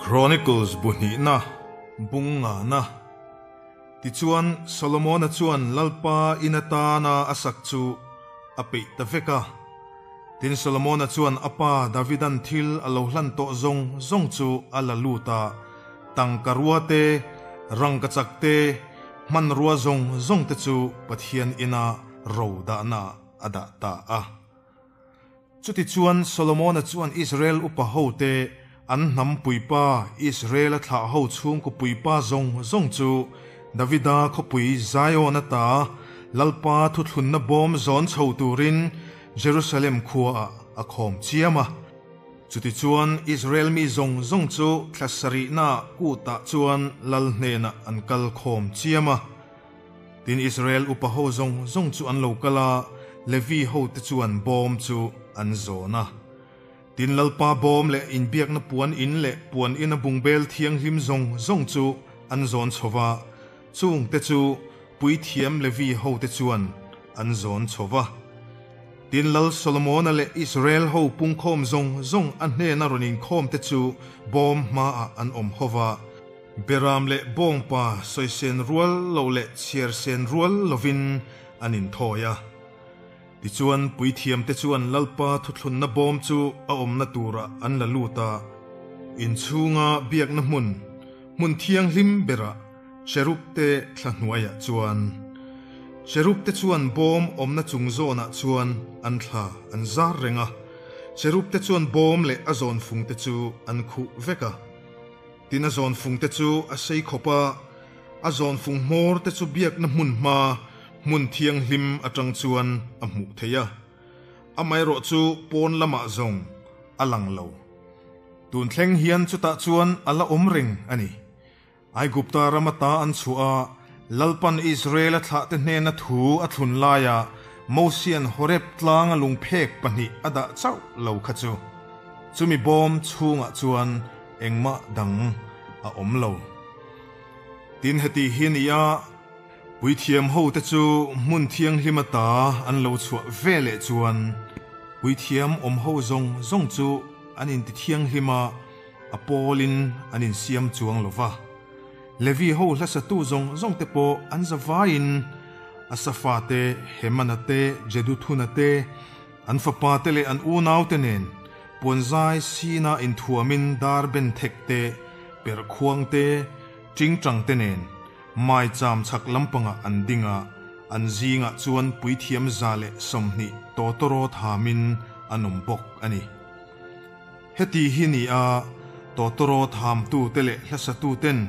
Chronicles bu hnihna bung ngana. Tichuan, Solomona chuan Lalpa in atana a sak chu a peih ta vek a. Tin, Solomona chuan a pa Davidan thil a lo hlan tawh zawng zawng chu a la lut a, tangka rua te, rangkachak te, hmanrua zawng zawng te chu Pathian ina ro dahna a dah ta a. Chutichuan, Solomona chuan Israel upa hote, an hnam puipa, Israela thlah ho chhungkaw puipa zawng zawng chu Davida khawpui Zion ata Lalpa thuthlunna bawm zawn chho turin Jerusalem khuaah a khawm chiam a. Chutichuan, Israel mi zawng zawng chu thla sarihna kutah chuan Lal hnenah an kal khawm chiam a. Tin, Israel upa ho zawng zawng chu an lo kal a, Levi hote chuan bawm chu an zawn a. Tin, Lalpa bawm leh inbiakna puan in leh puan ina bungbel thianghlim zawng zawng chu an zawn chho va, chungte chu puithiam Levi hote chuan an zawn chho va. Tin, Lal Solomona leh Israel ho pungkhawm zawng zawng a hnena rawn inkhawmte chu bawm hmaah an awm ho va. Beram leh bawngpa sawisen rual lo leh chhiarsen rual lovin an inthawi a. Tichuan, puithiamte chuan Lalpa thuthlunna bawm chu a awmna turah an la lut a, inchhunga biakna hmun, hmun thianghlim berah cherub-te thla hnuaiah chuan. Cherub-te chuan bawm awmna chung zawnah chuan an thla an zar reng a, cherub-te chuan bawm leh a zawnfungte chu an khuh vek a. Tin a zawnfung te chu a sei khawp a, a zawnfung hmawr te chu biakna hmun hma, hmun thianghlim atang chuan a hmuh theih a. Amaherawh chu pawn lamah zawng a lang lo. Tun thleng hian chutah chuan a la awm reng a ni. Aigupta ram ata an chhuah a, Lalpan Israel-a thlahte hnena thu a thlun laiah Mosian Horeb tlanga lungphek pahnih a dah chauh lo kha chu. Chumi bawm chhungah chuan engmah dang a awm lo. Tin heti hi a ni a, puithiam hote chu hmun thianghlim ata an lo chhuah ve leh chuan puithiam awm ho zawng zawng chu an inti thianghlim a, a pawlin an insiam chuang lo va. Levi ho hlasatu zawng zawng te pawh an zavaiin Asafa te, Hemana te, Jeduthuna te, An fapa te leh an unau te nen puanzai sina inthuamin dar ben thek te, perh khuang te, tingtang te nen maicham chhak lampangah an ding a, an zingah chuan puithiam 120 tawtawrawt hamin an awm bawk a ni. Heti hi ni a, tawtawrawt hamtu te leh hlasatu ten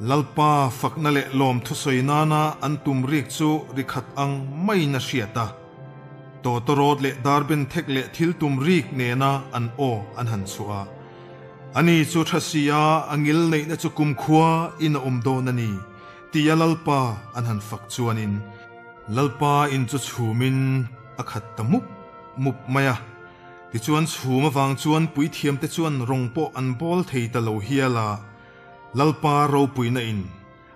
Lalpa fakna leh lawm thusawi nana an tum rik chu ri khat ang maiin a hriat a. Tawtawrawt leh darben thek leh thil tum rik nena an aw an han chhuah a. Ani chu tha si a, a ngil neihna chu kumkhua in a awm dawn a ni, tia Lalpa an han fak chuanin Lalpa in chu chhumin a khat ta mup mup mai a. Tichuan chhum avang chuan puithiamte chuan rawng pawh an bawl thei ta lo hial a, Lalpa ropuina in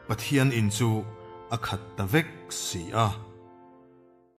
Pathian in chu a khat ta vek si a.